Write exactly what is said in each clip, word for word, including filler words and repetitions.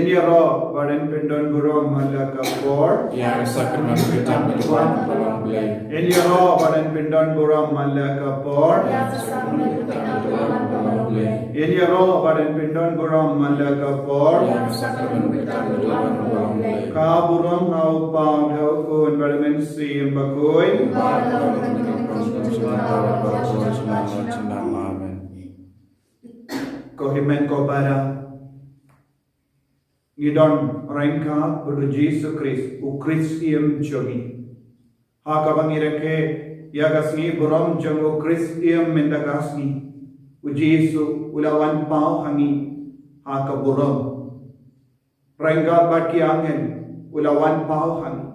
Ngin ïaroh bad ngin pyndon burom man la ka por. Ïa ka sakramen ka jingim ka duwan ka long Blei. Ngin ïaroh bad ngin pyndon burom man la ka por. Ïa ka sakramen ka jingim ka duwan ka long Blei. Ngin ïaroh bad ngin pyndon burom man la ka por. Ïa ka sakramen ka jingim ka duwan ka long Blei. Ka burom ha u Kpa, ha u Khun bad ha u Mynsiem Bakhuid. Amen. Ko hynmen ko para, ngi don ryngkat bad u Jisu Khrist, u Khrist im jong ngi. Ha kaba ngi rakhe ïa ka sngi burom jong u Khrist im mynta ka sngi, u Jisu u la wan paw ha ngi ha ka burom. Ryngkat bad ki angel u la wan paw ha ngi.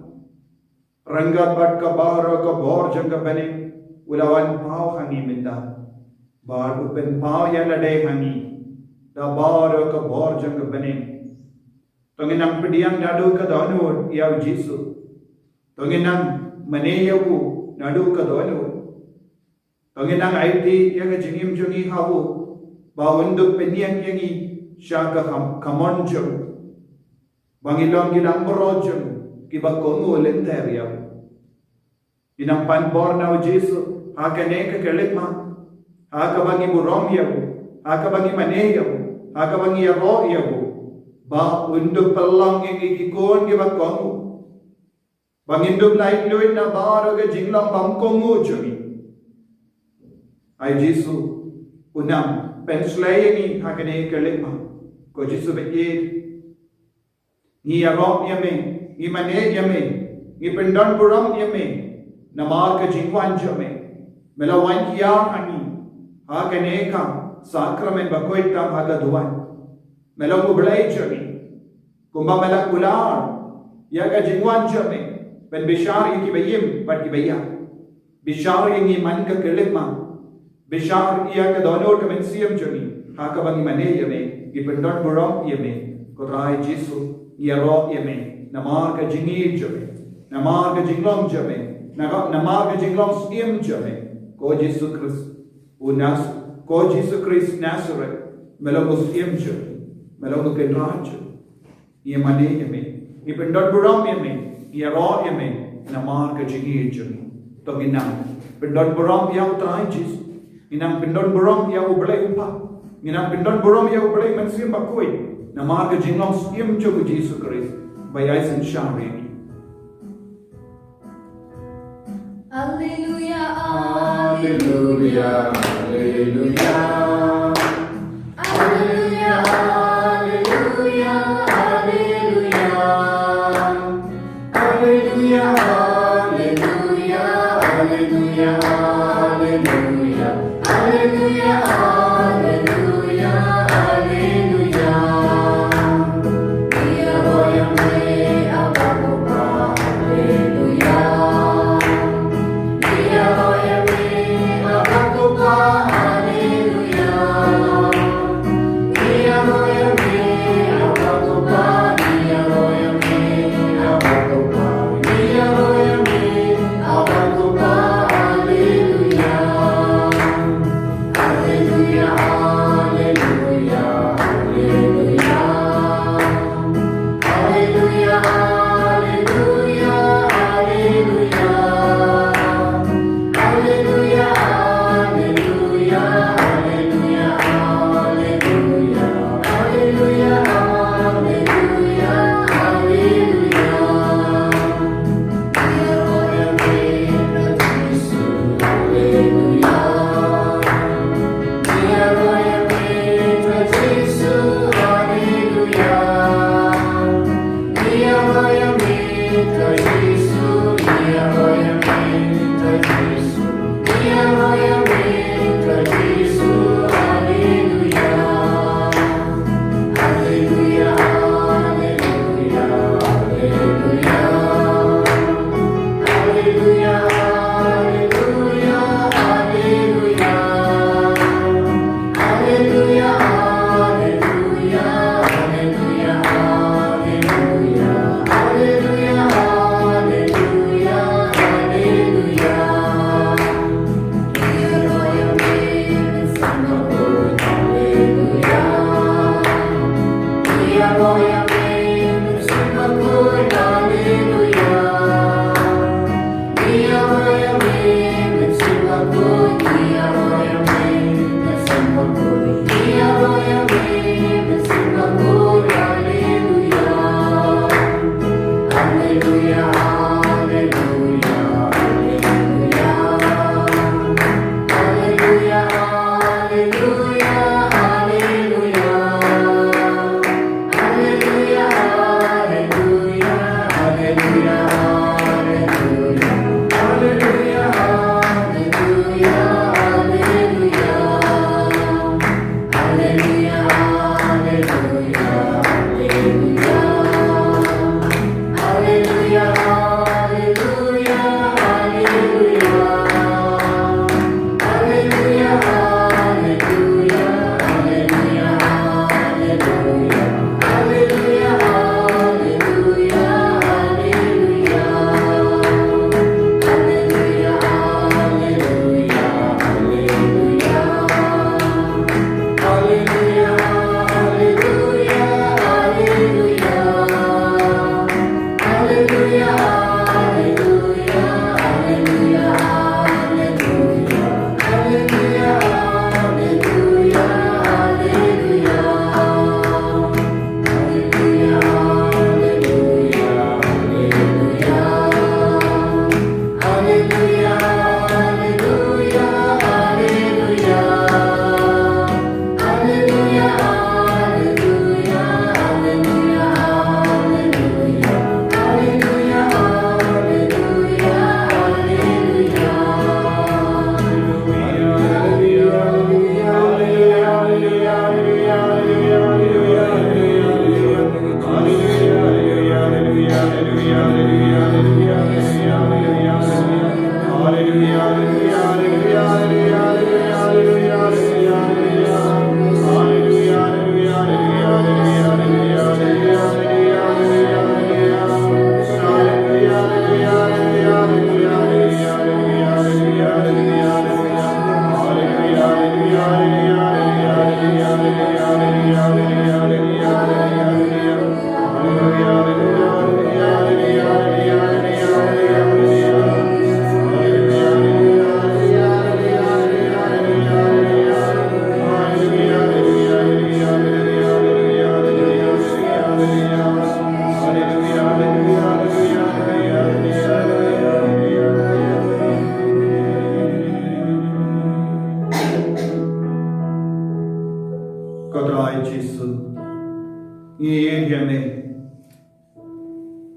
Ryngkat bad ka baroh ka bor jong ka bneng u la wan paw ha ngi mynta. Bad u pynpaw ïa lade ha ngi da baroh ka bor jong ka bneng. To ngin nang pdiang naduh ka dohnud ïa u Jisu. To ngin nang mane ïa u naduh ka dohnud. To ngin nang aiti ïa ka jingim jong ngi ha u, ba un dup pynïeng ïa ngi sha ka kham-, kamon jong u. Ba ngin long ki langbrot jong u kiba kohnguh lynter ïa u. Ngin nang pan bor na u Jisu ha kane ka khyllipmat, ha kaba ngi burom ïa u, ha kaba ngi mane ïa u, ha kaba ngi ïaroh ïa u, ba un dup pynlong ïa ngi ki khun kiba kohnguh. Ba ngin dup lait luid na baroh ka jinglong bymkohnguh jong ngi. Ai Jisu, u nang pynshlei ïa ngi ha kane ka khyllipmat. Ko Jisu ba ïeit, ngi ïaroh ïa me, ngi mane ïa me, ngi pyndon burom ïa me namar ka jingwan jong me. Me la wan hiar ha ngi ha kane ka sakramen bakhuid tam ha ka duwan. Me long u Blei jong ngi. Kumba me la kular ïa ka jingwan jong me, pynbishar ïa kiba im bad kiba ïap. Bishar ïa ngi man ka khyllipmat. Bishar ïa ka dohnud ka mynsiem jong ngi ha kaba ngi mane ïa me, ngi pyndon burom ïa me. Ko Trai Jisu, ngi ïaroh ïa me namar ka jingïeit jong me, namar ka jinglong jong me, na ka, namar ka jinglong syiem jong me. Ko Jisu Khrist u Nas-, ko Jisu Khrist Nasareth, me long u syiem jong ngi, me long u Kynrad jong ngi. Ngi mane ïa me, ngi pyndon burom ïa me, ngi ïaroh ïa me namar ka jingïeit jong me. To ngin nang pyndon burom ïa u Trai Jisu, ngin nang pyndon burom ïa u Blei u Kpa, ngin nang pyndon burom ïa u Blei Mynsiem Bakhuid namar ka jinglong syiem jong u Jisu Khrist ba ïai synshar ïa ngi. Alleluia, alleluia, alleluia. Alleluia, alleluia, alleluia. Alleluia, alleluia, alleluia, alleluia. Alleluia, alleluia, alleluia. Ïaroh ïa me, Abba Kpa, alleluia. Ïaroh ïa me, Abba Kpa, alleluia.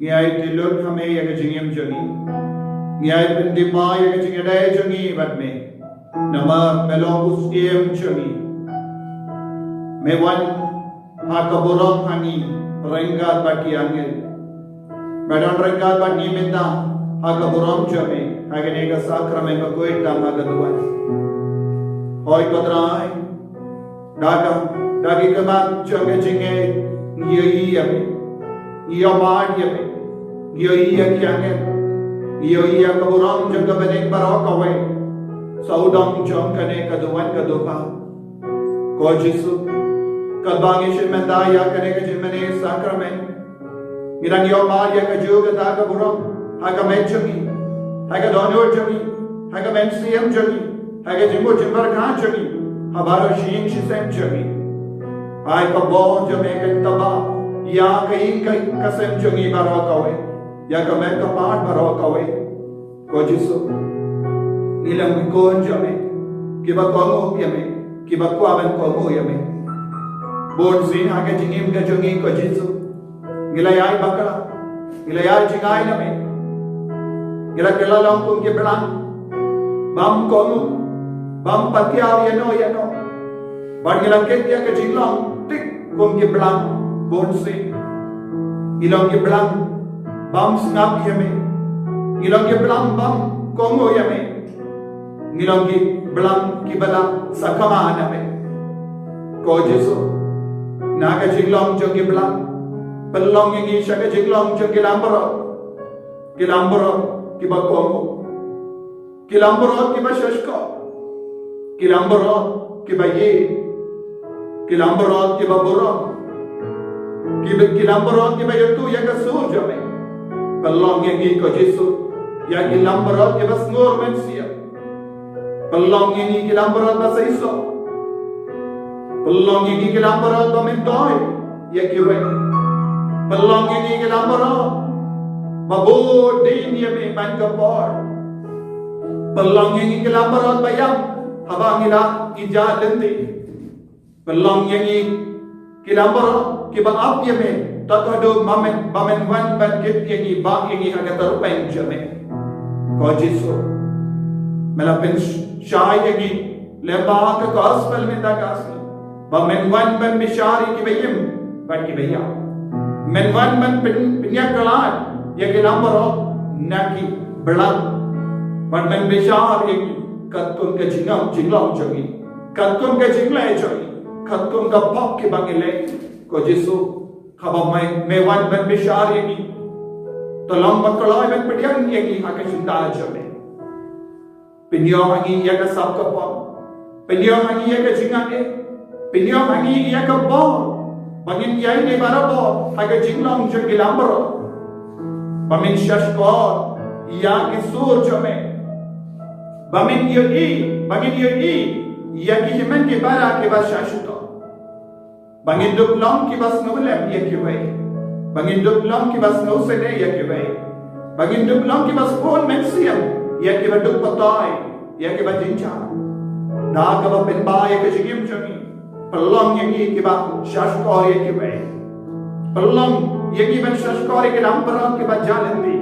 Ngi aiti lut ha me ïa ka jingim jong ngi. Ngi ai pyndima ïa ka jingïadei jong ngi bad me. Namar me long u Syiem jong ngi. Me wan ha ka burom ha ngi ryngkat bad ki angel. Me don ryngkat bad ngi mynta ha ka burom jong me ha kane ka sakramen bakhuid tam ha ka duwan. Hooid ko Trai, da ka, da ki khmat jong ka jingngeit ngi ïohi ïa me. Ngi ïohmad ïa me. Ngi ïohi ïa ki angel. Ngi ïohi ïa ka burom jong ka bneng baroh kawei. Sawdong jong kane ka duwan ka dupa. Ko Jisu, katba ngi shim mynta ïa kane ka jingmane sakramen, ngi dang ïohmad ïa kajuh kata ka burom ha ka met jong ngi, ha ka dohnud jong ngi, ha ka mynsiem jong ngi, ha ka jingmut jingpyrkhat jong ngi, ha baroh shi ïing shi sem jong ngi. Ai ka bor jong me kan taba ïa ka ïing ka sem jong ngi baroh kawei, ïa ka met ka phad baroh kawei. Ko Jisu, ngi long ki khun jong me, kiba kohnguh ïa me, kiba kwah ban kohnguh ïa me. Bun sien ha ka jingim ka jong ngi ko Jisu, ngi la ïai bakla, ngi la ïai jingai na me. Ngi la kylla long kum ki blang bym kohnguh, bym patiaw ïano ïano. Bad ngi la kit ïa ka jinglong tik kum ki blang bun sien. Ngi long ki blang bym sngap ïa me. Ngi long ki blang bym kohnguh ïa me. Ngi long ki blang kiba la sakma na me. Ko Jisu, na ka jinglong jong ki blang, pynlong ïa ngi sha ka jinglong jong ki langbrot. Ki langbrot kiba kohnguh. Ki langbrot kiba shahshkor. Ki langbrot kiba ïeit. Ki langbrot kiba burom. Ki, ki langbrot kiba ïathuh ïa ka sur jong me. Pynlong ïa ngi ko Jisu ïa ki langbrot kiba sngur mynsiem. Pynlong ïa ngi ki langbrot ba seisoh. Pynlong ïa ngi ki langbrot ba myntoi ïa kiwei. Pynlong ïa ngi ki langbrot ba bud dien ïa me man ka por. Pynlong ïa ngi ki langbrot ba ïap haba ngi la ïa lynti. Pynlong ïa ngi ki langbrot kiba ap ïa me, tad haduh ba men, ba men wan ban kit ïa ngi, ba ïa ngi ha ka tyrpeng jong me. Ko Jisu, me la pynshai ïa ngi lyngba ka gospel mynta ka sngi, ba men wan ban bishar ïa kiba im bad kiba ïap. Men wan ban pyn, pynïakhlad ïa ki langbrot na ki blang. Bad men bishar ïa ngi katkum ka jingim jinglong jong ngi. Katkum ka jingleh jong ngi, katkum ka pop kiba ngi leh, ko Jisu, haba me, me wan ban bishar ïa ngi, to long ba kloi ban pdiang ïa ngi ha ka jingdon jong me. Pynïoh ha ngi ïa ka sap ka pop. Pynïoh ha ngi ïa ka jingangnud. Pynïoh ha ngi ïa ka bor ba ngin ïai ne barabor ha ka jinglong jong ki langbrot. Ba men shahshkor ïa ki sur jong me. Ba men ïohi, ba ngin ïohi ïa ki hynmen ki para kiba shahshkor. Ba ngin dup long kiba sngewlem ïa kiwei. Ba ngin dup long kiba sngewsynei ïa kiwei. Ba ngin dup long kiba sbun mynsiem ïa kiba duk patoi, ïa kiba jynjar. Da kaba pynbha ïa ka jingim jong ngi. Pynlong ïa ngi kiba shahshkor ïa kiwei. Pynlong ïa ngi ban shahshkor ïa ki langbrot kiba jah lynti.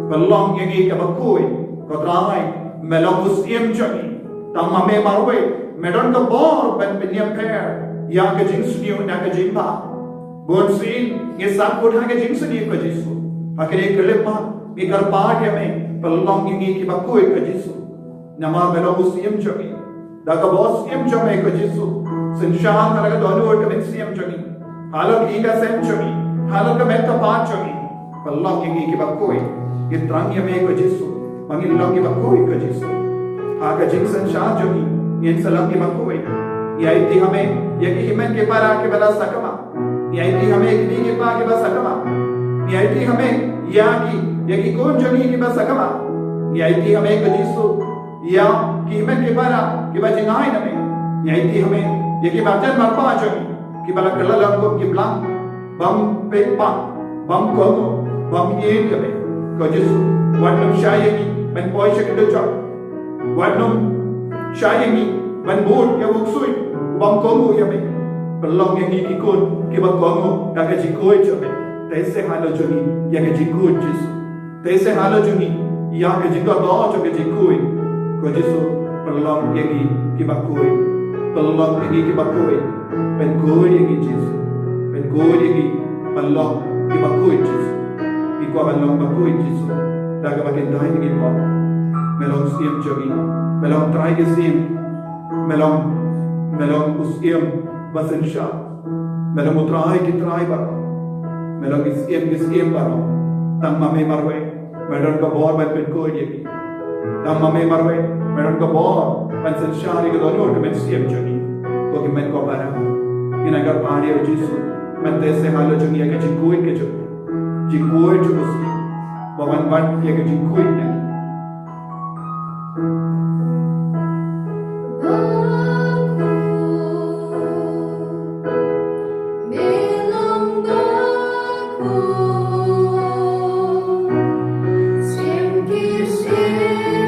Pynlong ïa ngi kiba khuid, ko Trai, me long u Syiem jong ngi. Tang ma me marwei me don ka bor ban pynïapher ïa ka jingsniew na ka jingbha. Bun sien ngi sangkut ha ka jingsniew ko Jisu. Ha kane ka khyllipmat ngi kyrpad ïa me, pynlong ïa ngi kiba khuid ko Jisu. Namar me long u Syiem jong ngi. Da ka bor Syiem jong me ko Jisu, synshar ha la ka dohnud ka mynsiem jong ngi, halor ka ïing ka sem jong ngi, halor ka met ka phad jong ngi. Pynlong ïa ngi kiba khuid. Ngi thrang ïa me ko Jisu ba ngin long kiba khuid ko Jisu. Ha ka jingsynshar jong ngi ngin sa long kiba khuid. Ngi aiti ha me ïa ki hynmen ki para kiba la sakma. Ngi aiti ha me ïa ki kmie ki kpa kiba sakma. Ngi aiti ha me ïa ki, ïa ki khun jong ngi kiba sakma. Ngi aiti ha me ko Jisu ïa ki hynmen ki para kiba jngai na me. Ngi aiti ha me ïa ki marjan marpa jong ngi kiba la kylla long kum ki blang bym peit pat, bym kohnguh, bym ïeit ïa me. Ko Jisu, wat nym shah ïa ngi ban poi sha ki dujok. Wat nym shah ïa ngi ban bud ïa u ksuid u bym kohnguh ïa me. Pynlong ïa ngi ki khun kiba kohnguh da ka jingkhuid jong me. Te sa halor jong ngi ïa ka jingkhuid Jisu. Te sa halor jong ngi ïa ka jingkhuid, jong ka jingkhuid. Ko Jisu, pynlong ïa ngi kiba khuid. Pynlong ïa ngi kiba khuid. Pynkhuid ïa ngi Jisu. Pynkhuid ïa ngi, pynlong kiba khuid Jisu. Ngi kwah ban long ba khuid Jisu. Da kaba kynthei ngi kwah. Me long u syiem jong ngi. Me long u trai ki syiem. Me long, me long u syiem ba synshar. Me long u trai ki trai baroh. Me long u syiem ki syiem baroh. Tang ma me marwei me don ka bor ban pynkhuid ïa ngi. Tang ma me marwei me don ka bor ban synshar ïa ka dohnud ka mynsiem jong ngi. Ko ki met ko para, ngi nang kyrpad ïa u Jisu ban teh halor jong ngi ïa ka jingkhuid ka jong u. Jingkhuid jong u syiem. Ba wan ban ïa ka jingkhuid na ngi. U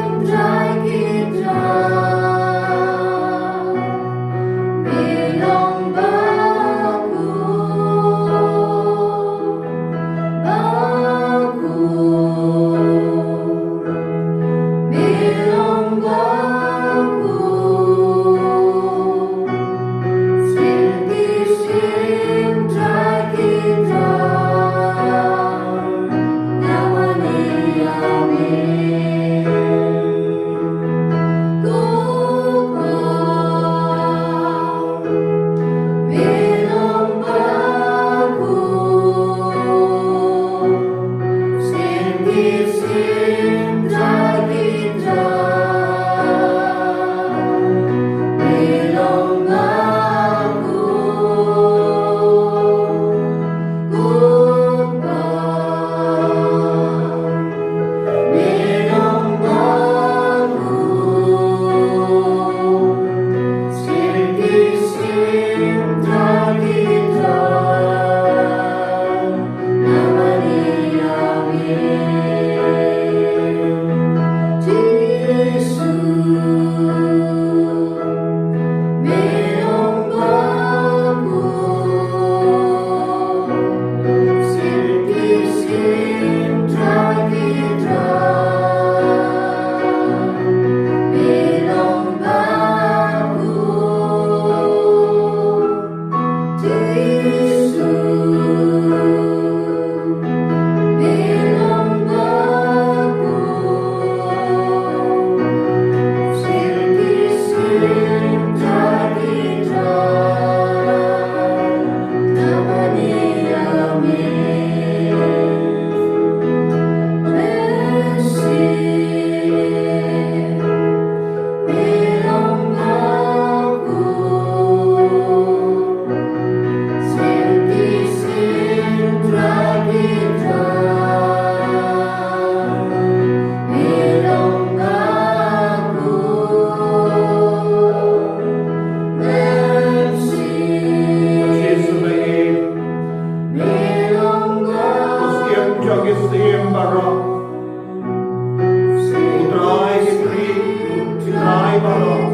Trai ki trai, u Trai baroh.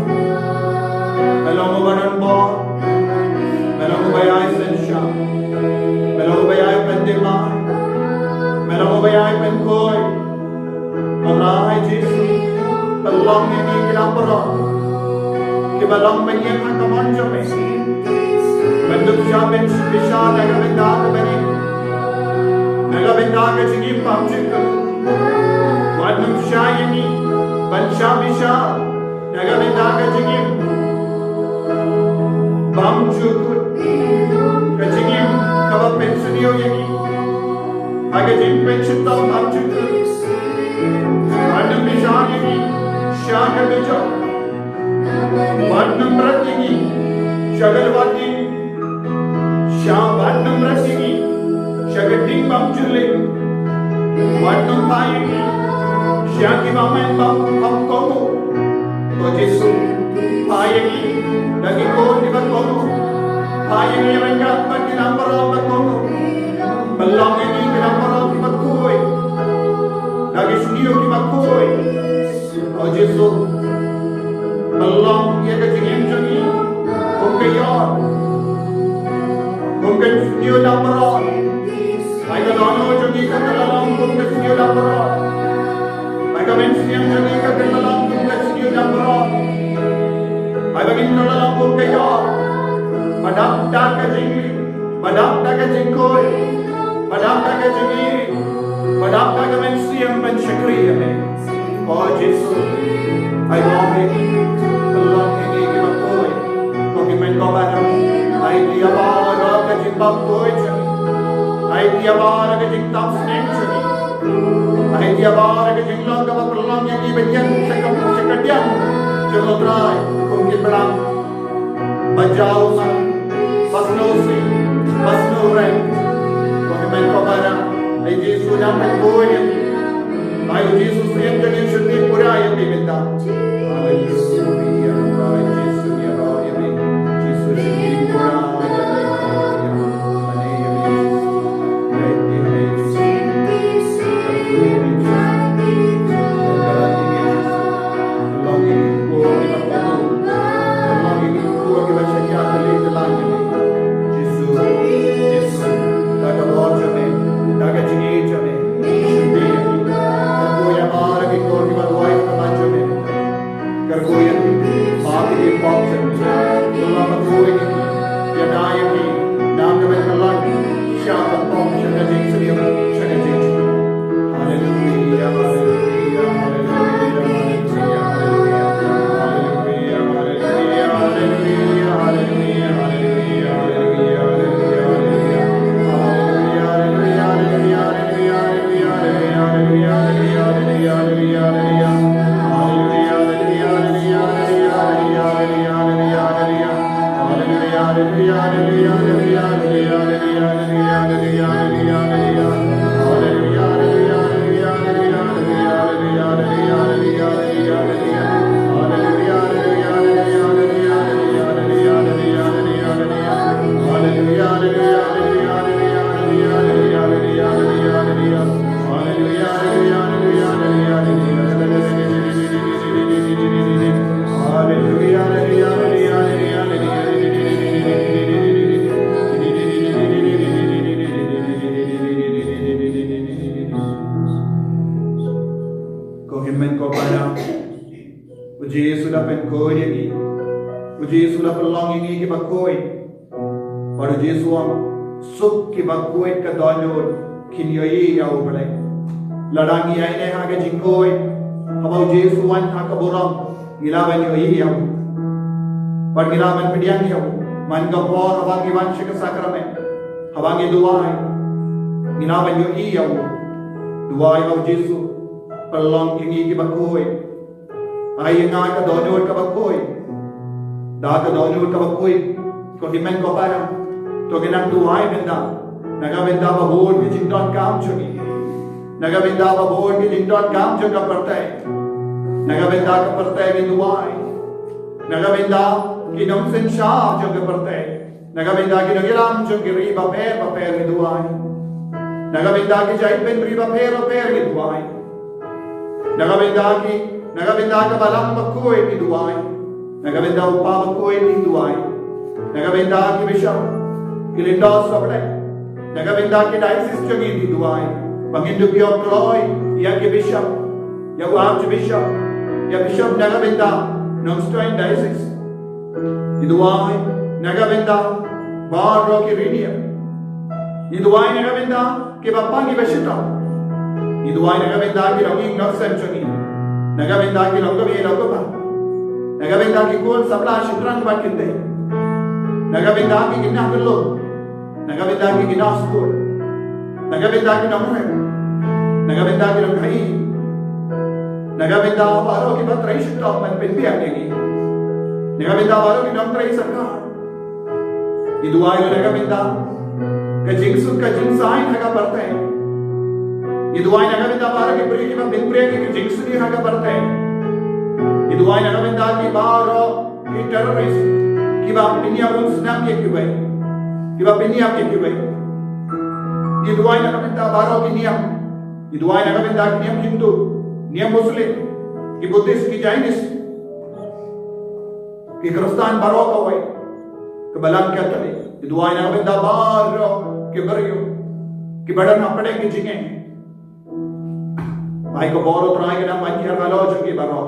Me long uba don bor. Me long uba ïai synshar. Me long uba ïai pynthymmai. Me long uba ïai pynkhuid. U Trai Jisu, pynlong ïa ngi ki dang baroh kiba long ban ïeng ha ka mon jong me. Ban ym shah bishar na ka bynta kaba ïeit, na ka bynta ka jingim bymjukut. Wat nym shah ïa ngi ban shah bishar na ka bynta ka jingim bymjukut, ka jingim kaba pynsniew ïa ngi ha ka jingpynshitom bymjukut. Wat nym bishar ïa ngi sha ka dujok. Wat nym rat ïa ngi sha ka lwat ding. Sha, wat nym rat ïa ngi sha ka ding bymjuliew. Wat nym phah ïa ngi sha kiba men bym, bym kohnguh. Ko Jisu, phah ïa ngi da ki khun kiba kohnguh. Phah ïa ngi ryngkat bad ki nongbaroh ba kohnguh. Pynlong ïa ngi ki nongbaroh kiba khuid da ki shñiuh kiba khuid. O Jisu, pynlong ïa ka jingim jong ngi kum ka ïor, kum ka shñiuh dang baroh. jong ngi kan da long kum ka sniew dang baroh. Ai ka mynsiem jong ngi kan da long kum ka sniew dang baroh. Ai ba ngin da long kum ka ïor ba dap da ka jingim, ba dap da ka jingkhuid, ba dap da ka jingïeit, ba dap da ka mynsiem ban shakri ïa me. O Jisu, ai ba me pynlong ïa ngi kiba khuid. Ko Hynmen ko Para, ai ïa baroh ka jingbakhuid jong ngi. Ai ïa baroh ka jingtam sneng jong ngi. Ai ïa baroh ka jinglong kaba pynlong ïa ngi ban ïeng sha ka, sha ka diang jong U Trai kum ki blang ba jaw man, ba sngewsih, ba sngewrem. Ko Hynmen ko Para, ai Jisu, nang pynbor ïa ngi. Ai Jisu, sien jong ngi shu tip pura ïa me mynta. Haleluya, ai Jisu, ïa ro ïa me. Jisu, shu tip pura ïa me. Haleluya, ai Jisu. Ai Jisu. Ko Hynmen ko Para, U Jisu da pynkhuid ïa ngi. U Jisu da pynlong ïa ngi kiba khuid. Bad U Jisu u ong, suk kiba khuid ka dohnud kin ïohi ïa U Blei. Lada ngi ïaineh ha ka jingkhuid, haba U Jisu u wan ha ka burom, ngi lah ban ïohi ïa U. Bad ngi lah ban pdiang ïa U. Man ka por haba ngi wan sha ka sakramen, haba ngi duwai, ngi lah ban ïohi ïa U. Duwai ïa U Jisu, pynlong ïa ngi kiba khuid. Ai ïa nga ka dohnud kaba khuid. Da ka dohnud kaba khuid, ko Hynmen ko Para, to ngin nang duwai mynta na ka bynta ba bun ki jingdonkam jong ngi, na ka bynta ba bun ki jingdonkam jong ka pyrthei, na ka bynta ka pyrthei ngin duwai, na ka bynta ki nongsynshar jong ka pyrthei, na ka bynta ki nongïalam jong ki ri bapher bapher ngi duwai. Na ka bynta ki jaitbynriew bapher bapher ngi duwai. Na ka bynta ki, na ka bynta ka Balang bakhuid ngi duwai. Na ka bynta u Kpa bakhuid ngi duwai. Na ka bynta ki bishop, ki lyngdoh sohblei. Na ka bynta ki diocese jong ngi ngi duwai. Ba ngin dup ïoh kloi ïa ki bishop, ïa u archbishop, ïa bishop na ka bynta Nongstoiñ diocese. Ngi duwai na ka bynta baroh ki riewniam. Ngi duwai na ka bynta kiba pang kiba shitom. Ngi duwai na ka bynta ki longïing longsem jong ngi. Na ka bynta ki longkmie longkpa. Na ka bynta ki khun samla shynrang bad kynthei. Na ka bynta ki khynnah kyllum. Na ka bynta ki khynnah skul. Na ka bynta ki nongrep. Na ka bynta ki nongkhaïi. Na ka bynta baroh kiba trei shitom ban pynbiang ïa ngi. Na ka bynta baroh ki nongtrei sorkar. Ngi duwai na ka bynta ka jingsuk ka jingsaiñ ha ka pyrthei. Ngi duwai na ka bynta baroh ki briew kiba pynbiang ïa ka jingsuk ha ka pyrthei. Ngi duwai na ka bynta ki baroh ki terrorist kiba pynïap bunsnam ïa kiwei, kiba pynïap ïa kiwei. Ngi duwai na ka bynta baroh ki niam. Ngi duwai na ka bynta ki niam Hindu, niam Muslim, ki Buddhist, ki Jainis, ki Khristan baroh kawei, ka Balang Katholik. Ngi duwai na ka bynta baroh ki briew. Kiba don hapdeng ki jingeh. Ai ka bor u Trai ka nang wan hiar halor jong ki baroh.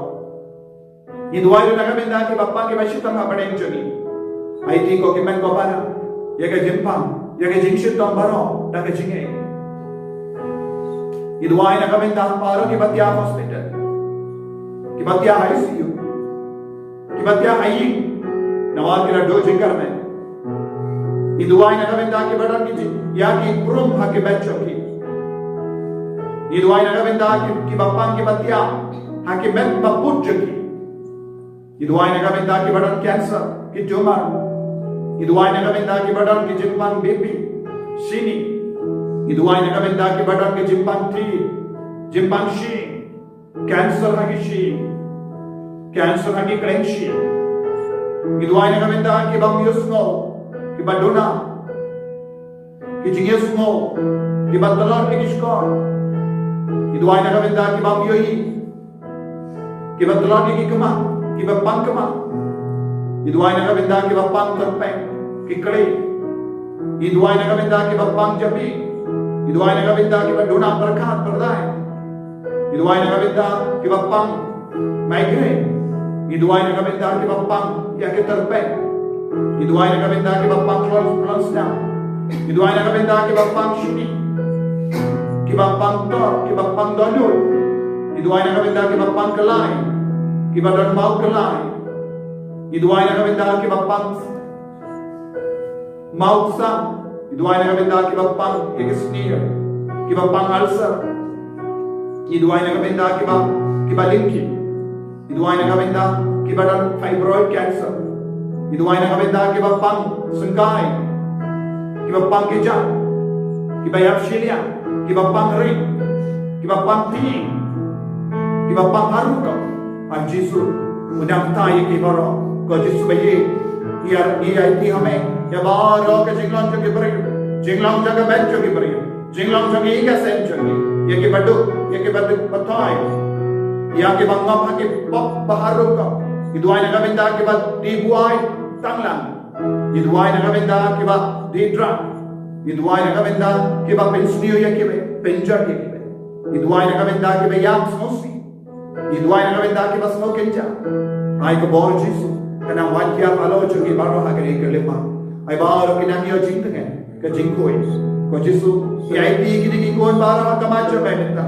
Ngi duwai ruh na ka bynta kiba pang kiba shitom hapdeng jong ngi. Aiti ko ki mei ko para, ïa ka jingpang, ïa ka jingshitom baroh da ka jingeh. Ngi duwai na ka bynta baroh kiba thiah hospital, kiba thiah I C U, kiba thiah ha ïing, namar ki la duh jingkyrmen. Ngi duwai na ka bynta kiba don ki jing, ïa ki prum ha ki bed jong ki. Ngi duwai na ka bynta ki, kiba pang kiba thiah ha ki met ba put jong ki. Ngi duwai na ka bynta kiba don cancer, ki tumor. Ngi duwai na ka bynta kiba don ki jingpang B P, shini. Ngi duwai na ka bynta kiba don ki jingpang tir, jingpang shyieng, cancer ha ki shyieng, cancer ha ki khlem shyieng. Ngi duwai na ka bynta kiba ym ïohsngew, kiba duna, ki jingïohsngew, kiba tlot ïa ki shkor. Ngi duwai na ka bynta kiba ym ïohi, kiba tlot ïa ki khmat, kiba pang khmat. Ngi duwai na ka bynta kiba pang tyrpeng, ki kli. Ngi duwai na ka bynta kiba pang jabieng. Ngi duwai na ka bynta kiba duna pyrkhat pyrdait. Ngi duwai na ka bynta kiba pang migraine. Ngi duwai na ka bynta kiba pang ïa ki tyrpeng. Ngi duwai na ka bynta kiba pang klon, klon sdang. Ngi duwai na ka bynta kiba pang shini, kiba pang tor, kiba pang dohnud. Ngi duwai na ka bynta kiba pang kyllai, kiba don maw kyllai. Ngi duwai na ka bynta kiba pang maw sam. Ngi duwai na ka bynta kiba pang ïa ki snier, kiba pang ulcer. Ngi duwai na ka bynta kiba, kiba lyngkit. Ngi duwai na ka bynta kiba don fibroid cancer. Ngi duwai na ka bynta kiba pang syngkai, kiba pang kjat, kiba ïap shiliang, kiba pang rit, kiba pang pynïeng, kiba pang haru. Ko Jisu, u nang thaw ïa ki baroh. Ko Jisu ba ïeit, ïa, ïa, ïa, ïa, ïa baroh ka jinglong jong ki briew, jinglong jong ka met jong ki briew, jinglong jong ki ïing ki sem jong ki, ïa kiba duk, ïa kiba duk pathai, ïa kiba ngop ha ki pop ba harum. Ngi duwai na ka bynta kiba die buaid tang lang. Ngi duwai na ka bynta kiba die drug. Ngi duwai na ka bynta kiba pynsniew ïa kiwei, pynjot ïa kiwei. Ngi duwai na ka bynta kiba ïam sngewsih. Ngi duwai na ka bynta kiba sngew kynja. Ai ka bor Jisu ka nang wan hiar halor jong ki baroh ha kane ka khyllipmat. Ai baroh ki nang ïoh jingtngen, ka jingkhuid. Ko Jisu, ngi aiti kine ki khun baroh ha khmat jong me mynta.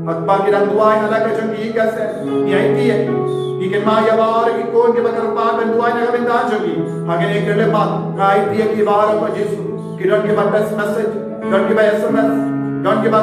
Haba ki dang duwai ha la ka jong ki ïing ka sem, ngi aiti ïa ki. Ngi kynmaw ïa baroh ki khun kiba kyrpad ban duwai na ka bynta jong ki ha kane ka khyllipmat. Ngi aiti ïa ki baroh ko Jisu. Ki don kiba text message, don kiba S M S, don kiba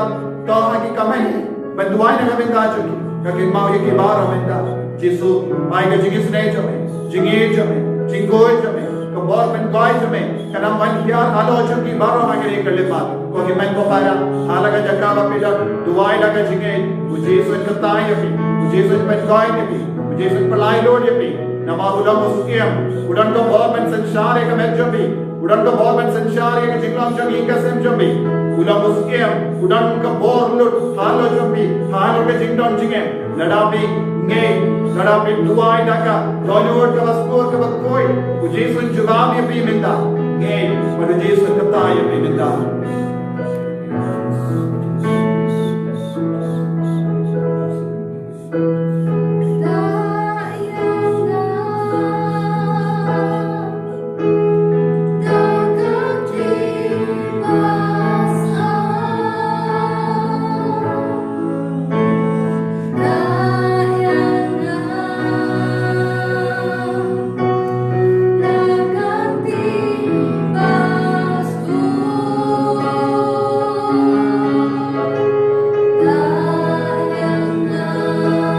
thoh ha ki comment ban duwai na ka bynta jong ki. Ngi kynmaw ïa ki baroh mynta. Jisu, ai ka jingisynei jong me, jingïeit jong me, jingkhuid jong me, ka bor pynkoit jong me ka nang wan hiar halor jong ki baroh ha kane ka khyllipmat. Ko ki mei ko para, ha la ka jaka ba phi don, duwai da ka jingïeit. U Jisu un kyrteng ïa phi, u Jisu un pynkoit ïa phi, u Jisu un pynlait lut ïa phi. Namar u long u Syiem, u don ka bor ban synshar ïa ka met jong phi. U don ka bor ban synshar ïa ka jinglong jong ngi ka sem jong ngi. U long u Syiem, u don ka bor lut halor jong phi, halor ka jingdon jingem. Lada phi ngeit, lada phi duwai da ka dohnud kaba sngewsih kaba khuid, u Jisu un jubab ïa phi mynta. Ngeit, bad u Jisu un kyrteng ïa phi mynta.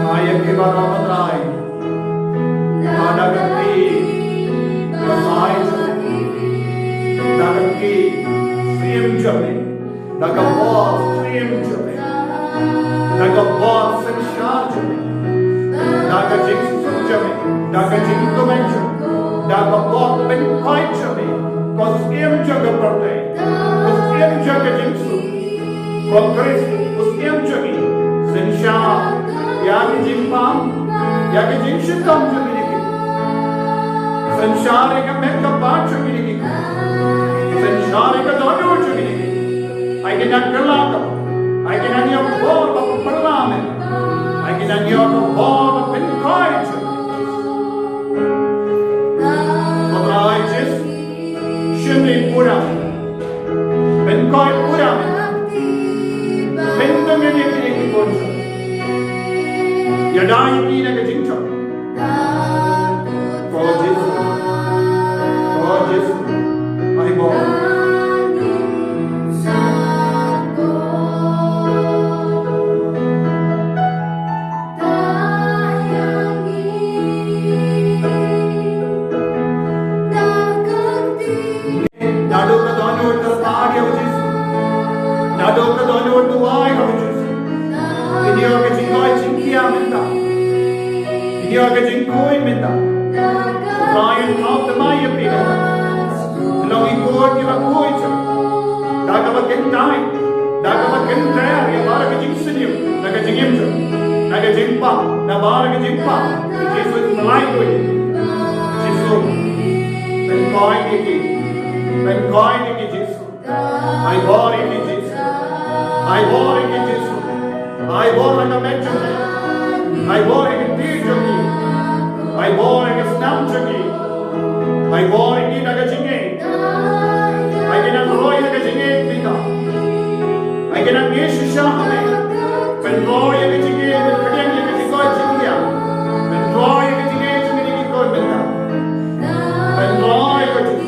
Ai ïa ki baroh ko Trai. Da ka kti basai jong me, da ka kti siem jong me, da ka bor siem jong me, da ka bor synshar jong me, da ka jingsuk jong me, da ka jingkmen jong me, da ka bor pynkoit jong me, ko Syiem jong ka pyrthei, ko Syiem jong ka jingsuk. Ko Khrist, u Syiem jong ngi, synshar ïa ki jingpang, ïa ki jingshitom jong ngi. Synshar ïa ka met ka phad jong ngi. Synshar ïa ka dohnud jong ngi. Ai Ai ki nang ïoh ka bor ba pynkylla mynta. Ai ki nang ïoh ka bor ba pynkoit. Ko Trai Jisu, shim ïa pura. Pynkoit pura mynta. Pyntyngkhuh ïa kine ki khun. Ïada ïa ki na ka jingthoh. Ko Jisu. Ko Jisu. Ai bor. Naduh ka dohnud kyrpad ïa u Jisu. Naduh ka dohnud duwai ïa u Jisu. Kin ïoh ka jingkoit jingkhiah mynta. Kin ïoh ka jingkhuid mynta. Trai un khot thymmai ïa phi mynta. Long i khun kiba khuid. Da kaba kyntait. Da kaba kyntait ïa baroh ka jingsniew. Da ka jingim jong. Da ka jingpang. Da baroh ka jingpang. Jisu thymmai khuid. Jisu. Pynkoit ïa ki. Pynkoit ïa ki Jisu. Ai bor ïa ki Jisu. Ai bor ïa ki Jisu. Ai bor ha ka met jong ki. Ai bor ïa ka kti jong ki. Ai bor ïa ka snam jong ki. Ai bor ïa ki na ka jingngeit. Ai ki nang roi ha ka jingngeit mynta. Ai ki nang ngeit shisha ha me. Pynroi ïa ka jingngeit, pynroi ïa ka jingkoit jingkhiah. Pynroi ïa ka jingngeit jong ki, ki khun mynta. Pynroi ïa ka jingngeit.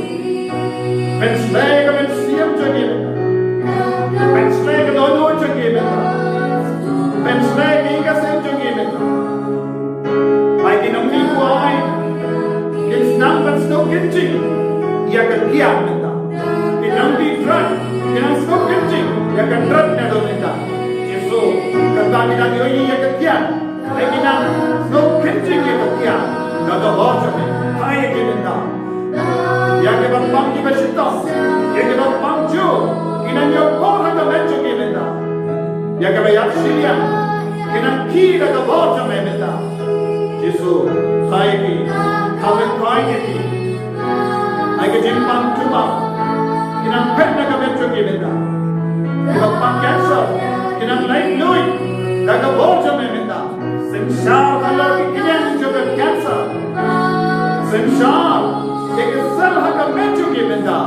Pynsleh ka mynsiem jong ngi mynta. Pynsleh ka dohnud jong ngi mynta. Pynsleh ka ïing ka sem jong ngi mynta. Ai ki nongmihkhwai kin sdang ban sngewkynjing ïa ka kiad mynta. Ki nongmihkhwai kin nang sngewkynjing ïa ka drat naduh mynta. Jisu, kata ki nang ïohi ïa ka kiad. Ai ki nang sngewkynjing ïa ka kiad. Da ka bor jong me. Ai ki mynta. Ïa kiba pang kiba shitom, ïa kiba pang jur, ki nang ïoh bor ha ka met jong ki mynta. Ïa kiba ïap shiliang, ki nang khie da ka bor jong me mynta. Jisu, sa ïa ki, kham pynkoit ïa ki. Ai ka jingpang tumor, ki nang phet da ka met jong ki mynta. Kiba pang cancer, ki nang lait luid da ka bor jong me mynta. Synshar halor ki kyndiang jong ka cancer. Synshar ïa ki sel ha ka met jong ki mynta.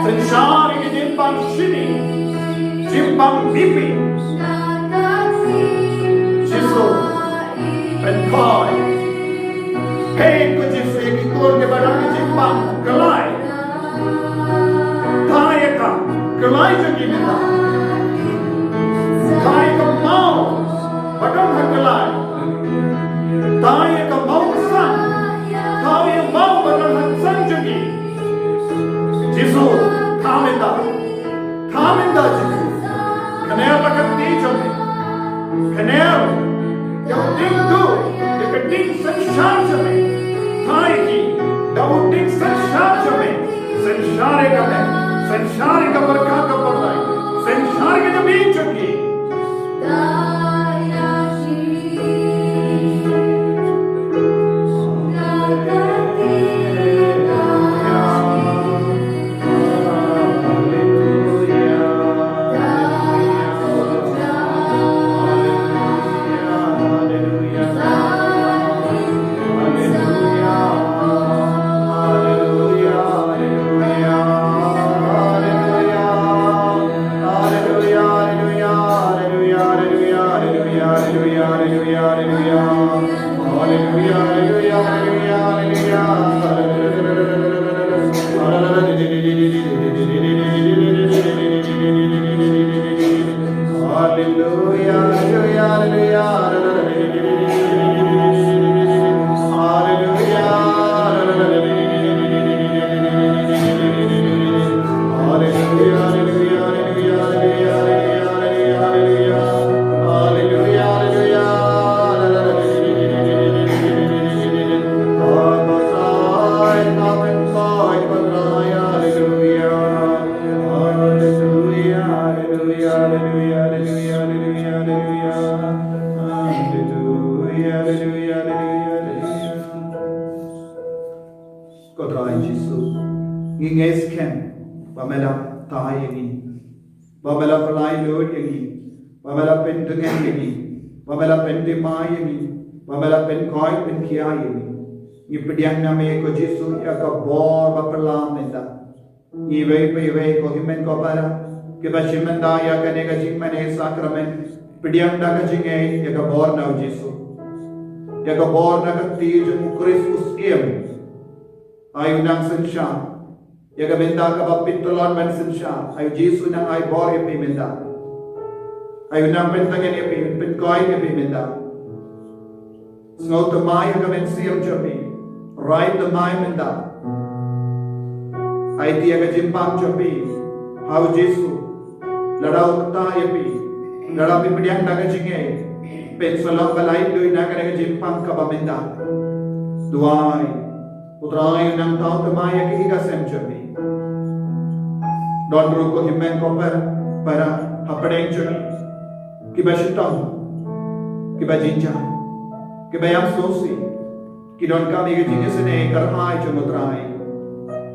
Synshar ïa ki jingpang shini, jingpang B P. Jisu, pynkoit. Hei ko Jisu, ïa ki khun kiba don ki jingpang kyllai. Thaw ïa ka kyllai jong ki mynta. Thaw ïa ka maw ba don ha kyllai. Thaw ïa ka maw ksan. Thaw ïa ka maw ba don ha ksan jong ki. Jisu, thaw mynta. Thaw mynta Jisu. Kner la ka kti jong me. Kner ïa u dieng duh, ïa ka dieng synshar jong me. Thaw ïa ki da u dieng synshar jong me. Synshar ïa ka met, synshar ïa ka bor ka pyrthei, synshar ïa ka jabieng jong ki. Ko Trai Jisu, ngi ngeit skhem ba me la thaw ïa ngi. ba me la pynlait lut ïa ngi, ba me la pyndeng ïa ngi, ba me la pynthymmai ïa ngi, ba me la pynkoit pynkhia ïa ngi. Ngi pdiang na me ko Jisu ïa ka bor ba pynlong mynta. Iwei pa iwei ko hynmen ko para kiba shim mynta ïa kane ka jingmane sakramen, pdiang da ka jingngeit ïa ka bor na u Jisu, ïa ka bor na ka kti jong u Khrist u Syiem. Ai u nang synshar ïa ka bynta kaba pyntlot ban synshar. Ai u Jisu nang ai bor ïa phi mynta. Ai u nang pyntngen ïa phi, pynkoit ïa phi mynta. Sngewthymmai ha ka mynsiem jong phi. Rai thymmai mynta. Aiti ïa ka jingpang jong phi ha u Jisu. Lada u kta ïa phi, lada phi pdiang da ka jingngeit, phin sa long ba lait lut na kane ka jingpang kaba mynta. Duwai. U Trai u nang thaw thymmai ïa ka ïing ka sem jong phi. Don ruh ko hynmen ko para, para hapdeng jong ngi kiba shitom, kiba jynjar, kiba ïam sngewsih, ki donkam ïa ka jingisynei kyrhai jong u Trai.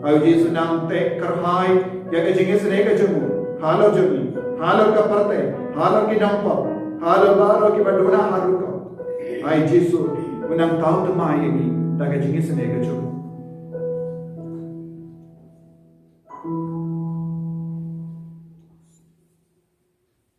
Ai u Jisu nang teh kyrhai ïa ka jingisynei ka jong u halor jong ngi, halor ka pyrthei, halor ki nongpop, halor baroh kiba duna ha rukom. Ai Jisu u nang thaw thymmai ïa ngi da ka jingisynei ka jong u.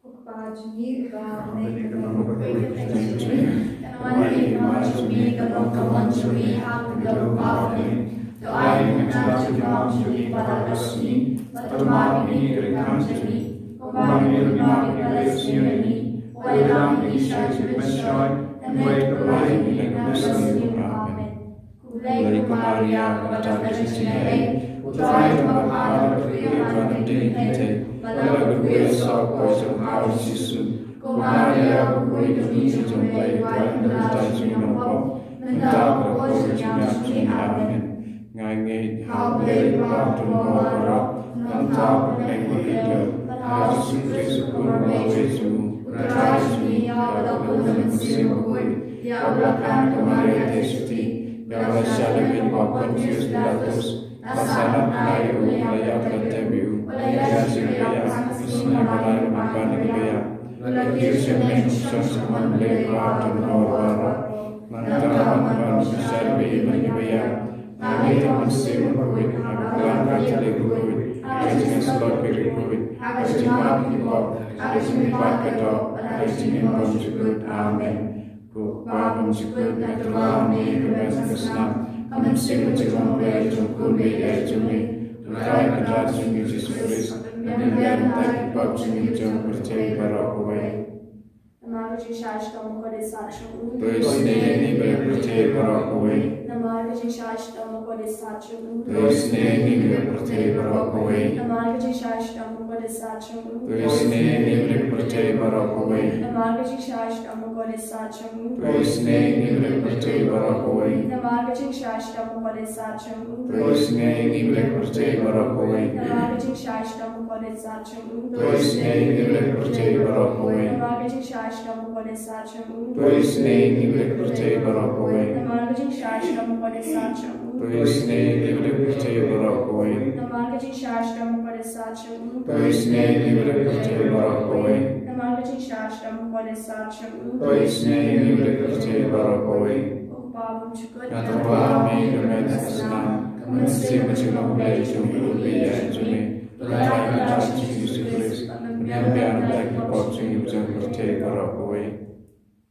Ko Kpa jong ngi uba ha bneng, ka long ka pyrthei ka jong ngi. Ka nang wan ka hima jong ngi, ka long ka mon jong ngi ha ka jingim. To ai ïa ngi mynta ka jingim jong ngi ba la ka sngi, bad to map ïa ngi ki riewkhang jong ngi, kumba ngi ruh ngi map ïa ki ba la isngi ïa ngi. Wat ïalam ïa ngi sha ka jingpynshoi, hynrei to pynlait ïa ngi na ka sngi. Amen. Khublei ko Maria, kaba don ka jingaiei, U Trai u don bad pha, ba don ha pdeng ki kynthei, bad la kyrkhu ïa u saw ka kpoh jong pha u Jisu. Ko Maria, kyrkhu ïa ngi ki jong U Blei, duwai ïa ngi ki nongpop, mynta bad ha ka por jong ka jingïap jong ngi. Amen. Nga ngeit ha U Blei Uba Uba Thymmai baroh, Nongthaw bad Nongpynim, ha U Jisu Khrist U Khun U Blei jong ngi, U Trai jong ngi, uba la bun na U Mynsiem Bakhuid, ïa uba la kha na ka Maria Theisotti, ïa uba la shah lyngngoh ha u Pontius Pilatus, la sahnarphna ïa u, la ïap, la tep ïa u, la ïasyrdoh ha ka sngi ba lai, la wanrah na ka bynta, la kiew sha kynthei, la shong sha ka hynmen U Blei Uba Thymmai baroh. Nangta ban wan ban synshar bad ïa ki baïong. Nga ngeit ha U Mynsiem Bakhuid, ha ka Balang Katholik bakhuid, ha ka jingïasyllok bakhuid, ha ka jingmap ki pop, ha ka jingmihpat ka doh, ha ka jingim bymjukut. Amen. Ko Kpa bymjukut, nga tyrwa ha me ha ka bneng ka snam, ha ka mynsiem ka jong U Blei, jong U Khun baieit jong me, to rai ha ka kyrdan jong U Jisu Khrist, ban pynbiang na ki pop jong ngi, jong ka pyrthei baroh kawei. Namar ka jingshah shitom bakordit sat jong u. To isynei ïa ngi, Blei, ka pyrthei baroh kawei. Namar ka jingshah shitom bakordit sat jong u. To isynei ïa ngi, Blei, ka pyrthei baroh kawei. Namar ka jingshah shitom bakordit sat jong u. To isynei ïa ngi, Blei, ka pyrthei baroh kawei. Namar ka jingshah shitom bakordit sat jong u. To isynei ïa ngi, Blei, ka pyrthei baroh kawei. Namar ka jingshah shitom bakordit sat jong u. To isynei ïa ngi, Blei, ka pyrthei baroh kawei. Namar ka jingshah shitom bakordit sat jong u. To isynei ïa ngi, Blei, ka pyrthei baroh kawei. Namar ka jingshah shitom bakordit sat jong u. To isynei ïa ngi, Blei, ka pyrthei baroh kawei. Namar ka jingshah shitom bakordit sat jong u. To isynei ïa ngi, Blei, ka pyrthei baroh kawei. Namar ka jingshah shitom bakordit sat jong u. To isynei ïa ngi, Blei, ka pyrthei baroh kawei. Namar ka jingshah shitom bakordit sat jong u. To isynei ïa ngi, Blei, ka pyrthei baroh kawei. Ko Kpa bymjukut, nga tyrwa ha me ha ka bneng ka snam, ha ka mynsiem ka jong U Blei, jong U Khun baieit jong me, to rai ha ka kyrdan jong U Jisu Khrist, ban pynbiang na ki pop jong ngi, jong ka pyrthei baroh kawei.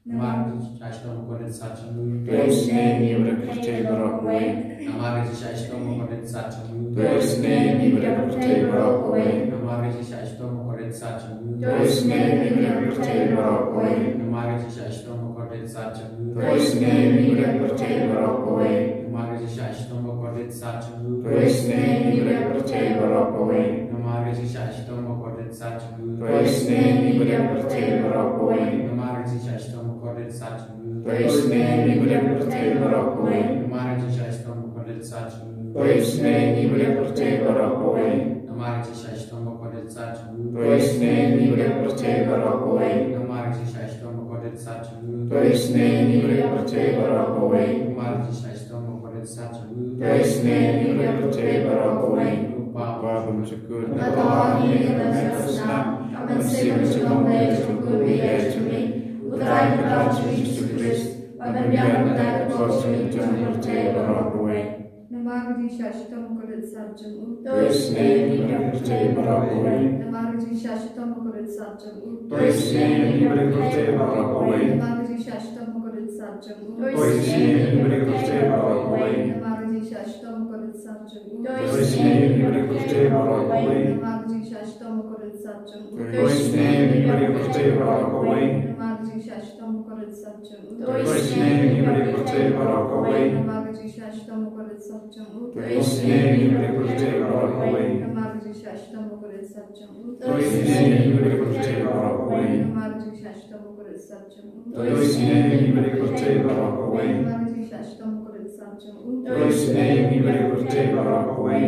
Namar ka jingshah shitom bakordit sat jong u. To isynei ïa ngi, Blei, ka pyrthei baroh kawei. Namar ka jingshah shitom bakordit sat jong u. To isynei ïa ngi, Blei, ka pyrthei baroh kawei. Namar ka jingshah shitom bakordit sat jong u. To isynei ïa ngi, Blei, ka pyrthei baroh kawei. Namar ka jingshah shitom bakordit sat jong u. To isynei ïa ngi, Blei, ka pyrthei baroh kawei. Namar ka jingshah shitom bakordit sat jong u. To isynei ïa ngi, Blei, ka pyrthei baroh kawei. Namar ka jingshah shitom bakordit sat jong u. To isynei ïa ngi, Blei, ka pyrthei baroh kawei. Namar ka jingshah shitom bakordit sat jong u. To isynei ïa ngi, Blei, ka pyrthei baroh kawei. Namar ka jingshah shitom bakordit sat jong u. To isynei ïa ngi, Blei, ka pyrthei baroh kawei. Namar ka jingshah shitom bakordit sat jong u. To isynei ïa ngi, Blei, ka pyrthei baroh kawei. Namar ka jingshah shitom bakordit sat jong u. To isynei ïa ngi, Blei, ka pyrthei baroh kawei. Namar ka jingshah shitom bakordit sat jong u. To isynei ïa ngi, Blei, ka pyrthei baroh kawei. Ko Kpa bymjukut, nga tyrwa ha me ha ka bneng ka snam, ha Mynsiem Jong U Blei jong u Mary jong ngi, U Trai Kynrad jong ngi Jisu Khrist, ba pynbiang na ka bynta ki jong ngi ki pyrthei baroh kawei. Namar ka jingshah shitom bakordit sat jong u, to isynei ïa ngi bad ki pyrthei baroh kawei. Namar ka jingshah shitom bakordit sat jong u, to isynei ïa ngi bad ki pyrthei baroh kawei. Namar ka jingshah shitom bakordit sat jong u, to isynei ïa ngi bad ki pyrthei baroh kawei. Namar ka jingshah shitom bakordit sat jong u, to isynei ïa ngi bad ki pyrthei baroh kawei. Namar ka jingshah shitom bakordit sat jong u, to isynei ïa ngi bad ki pyrthei baroh kawei. Namar ka jingshah shitom bakordit sat jong u, to isynei ïa ngi bad ki pyrthei baroh kawei. Namar ka jingshah shitom bakordit sat jong u, to isynei ïa ngi bad ki pyrthei baroh kawei. Namar ka jingshah shitom bakordit sat jong u, to isynei ïa ngi bad ki pyrthei baroh kawei. Namar ka jingshah shitom bakordit sat jong u, to isynei ïa ngi bad ki pyrthei baroh kawei. Namar ka jingshah shitom bakordit sat jong u, to isynei ïa ngi bad ki pyrthei baroh kawei.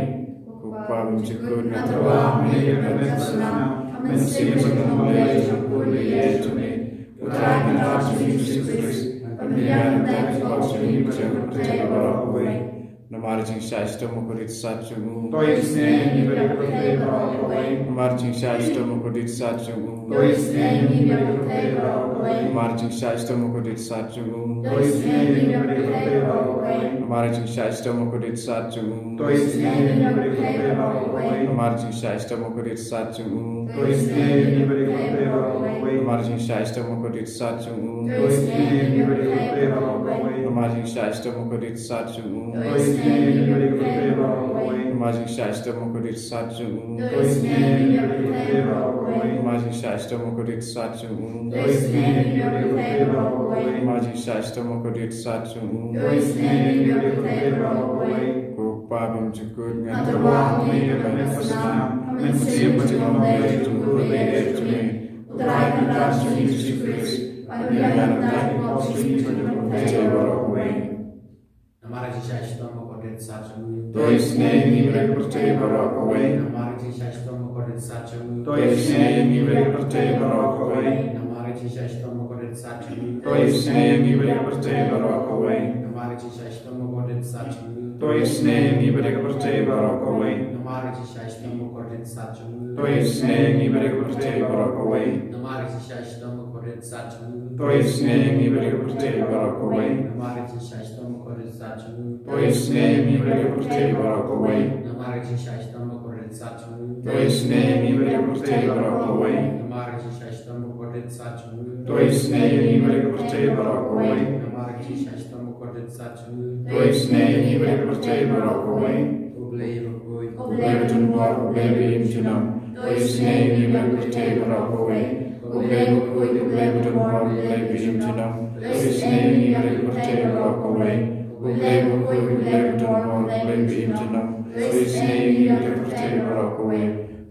Ko Kpa bymjukut, nga tyrwa ha me, ha me ka snam, ha mynsiem jong U Blei jong u Mary jong ngi, U Trai Kynrad jong ngi Jisu Khrist, ba pynbiang na ka bynta ki jong ngi ki pyrthei baroh kawei. Namar ka jingshah shitom bakordit sat jong u, to isynei ïa ngi bad ki pyrthei baroh kawei. Namar ka jingshah shitom bakordit sat jong u, to isynei ïa ngi bad ki pyrthei baroh kawei. Namar ka jingshah shitom bakordit sat jong u, to isynei ïa ngi bad ki pyrthei baroh kawei. Namar ka jingshah shitom bakordit sat jong u, to isynei ïa ngi bad ki pyrthei baroh kawei. Namar ka jingshah shitom bakordit sat jong u, to isynei ïa ngi bad ki pyrthei baroh kawei. Namar ka jingshah shitom bakordit sat jong u, to isynei ïa ngi bad ki pyrthei baroh kawei. Namar ka jingshah shitom bakordit sat jong u, to isynei ïa ngi bad ki pyrthei baroh kawei. Namar ka jingshah shitom bakordit sat jong u, to isynei ïa ngi bad ki pyrthei baroh kawei. Namar ka jingshah shitom bakordit sat jong u, to isynei ïa ngi bad ki pyrthei baroh kawei. Namar ka jingshah shitom bakordit sat jong u, to isynei ïa ngi bad ki pyrthei baroh kawei. Ko Kpa bymjukut, nga tyrwa ha me, ha me ka snam, ha mynsiem jong U Blei jong u Mary jong ngi, U Trai Kynrad jong ngi Jisu Khrist, ba pynbiang na ka bynta ki jong ngi ki pyrthei baroh kawei. Namar ka jingshah shitom bakordit sat jong u, to isynei ïa ngi bad ki pyrthei baroh kawei. Namar ka jingshah shitom bakordit sat jong u, to isynei ïa ngi bad ki pyrthei baroh kawei. Namar ka jingshah shitom bakordit sat jong u, to isynei ïa ngi bad ki pyrthei baroh kawei. Namar ka jingshah shitom bakordit sat jong u, to isynei ïa ngi bad ki pyrthei baroh kawei. Namar ka jingshah shitom bakordit sat jong u, to isynei ïa ngi bad ki pyrthei baroh kawei. Namar ka jingshah shitom bakordit sat jong u, to isynei ïa ngi bad ki pyrthei baroh kawei. Namar ka jingshah shitom bakordit sat jong u, to isynei ïa ngi bad ki pyrthei baroh kawei. Namar ka jingshah shitom bakordit sat jong u, to isynei ïa ngi bad ki pyrthei baroh kawei. Namar ka jingshah shitom bakordit sat jong u, to isynei ïa ngi bad ki pyrthei baroh kawei. Namar ka jingshah shitom bakordit sat jong u, to isynei ïa ngi bad ki pyrthei baroh kawei. U Blei bakhuid, U Blei badonbor, U Blei ba im junom, to isynei ïa ngi bad ki pyrthei baroh kawei. U Blei bakhuid, U Blei badonbor, U Blei ba im junom, to isynei ïa ngi bad ki pyrthei baroh kawei. U Blei bakhuid, U Blei badonbor, U Blei ba im junom, to isynei ïa ngi bad ki pyrthei baroh kawei.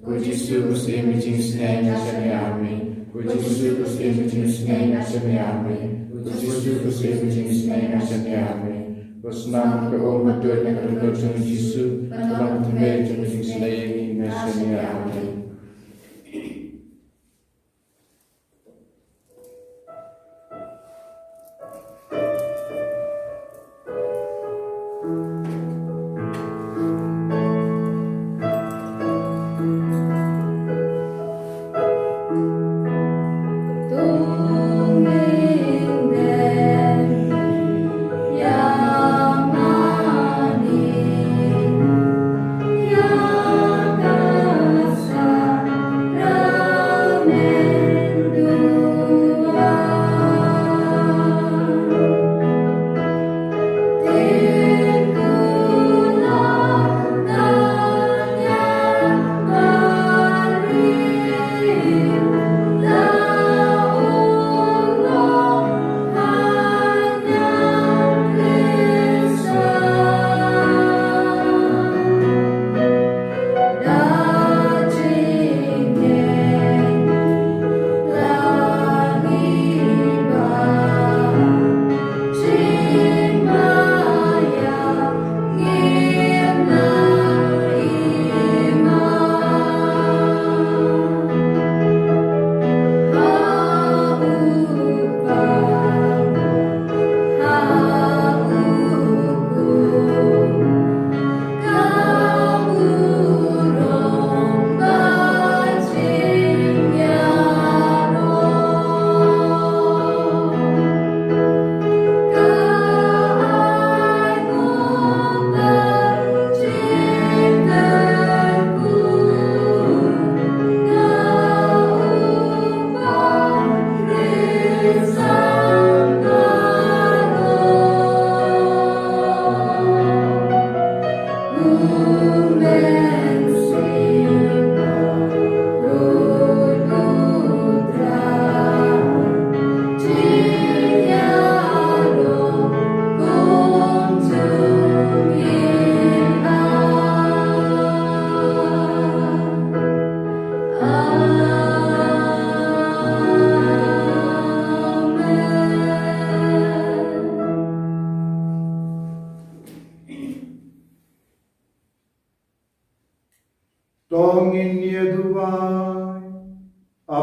Ko Jisu, ko Syiem ka jingisynei, nga shaniah ha me. Ko Jisu, ko Syiem ka jingisynei, nga shaniah ha me. Ko Jisu, ko Syiem ka jingisynei, nga shaniah ha me. Ko snam ka um ka tuid na ka dohnud jong u Jisu, ka long ka tynrai jong ka jingisynei ïa ngi, nga shaniah ha me.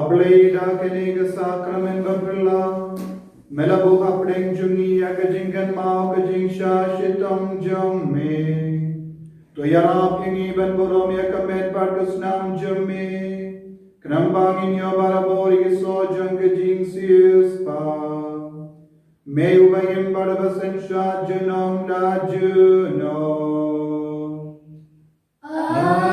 Blei, da kane ka sakramen baphylla me la buh hapdeng jong ngi ïa ka jingkynmaw ka jingshah shitom jong me. To ïarap ïa ngi ban burom ïa ka met bad ka snam jong me, khnang ba ngin ïoh barabor ïa ki soh jong ka jingsiewspah. Me uba im bad uba synshar junom la junom. Amen.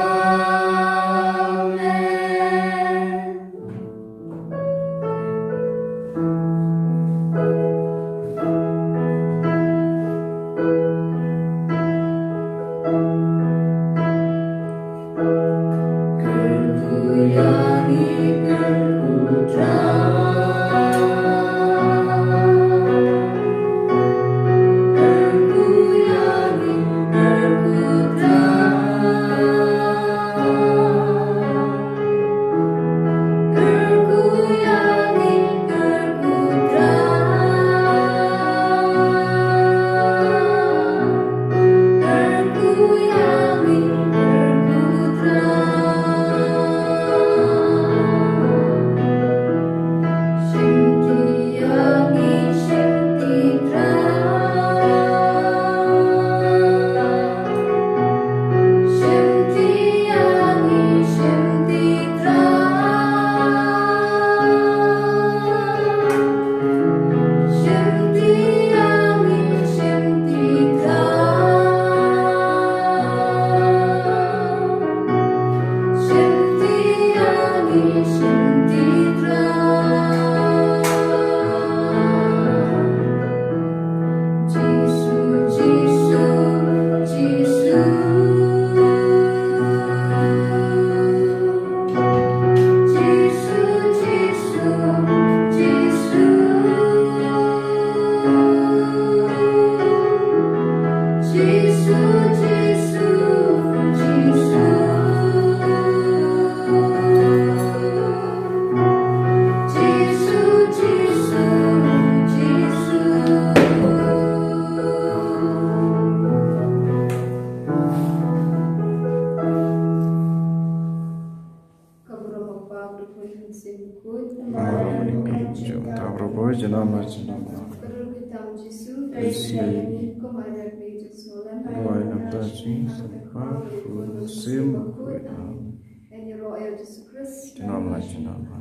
Ka burom u Kpa, u Khun, u Mynsiem Bakhuid. Ba ha u ngi jong ta bro boy jana ma jana ma. Ka dur ka tam Jisu, Jisu. Ka dur ka tam Jisu, ka dur ka tam Jisu. Amen. Jana ma jana ma.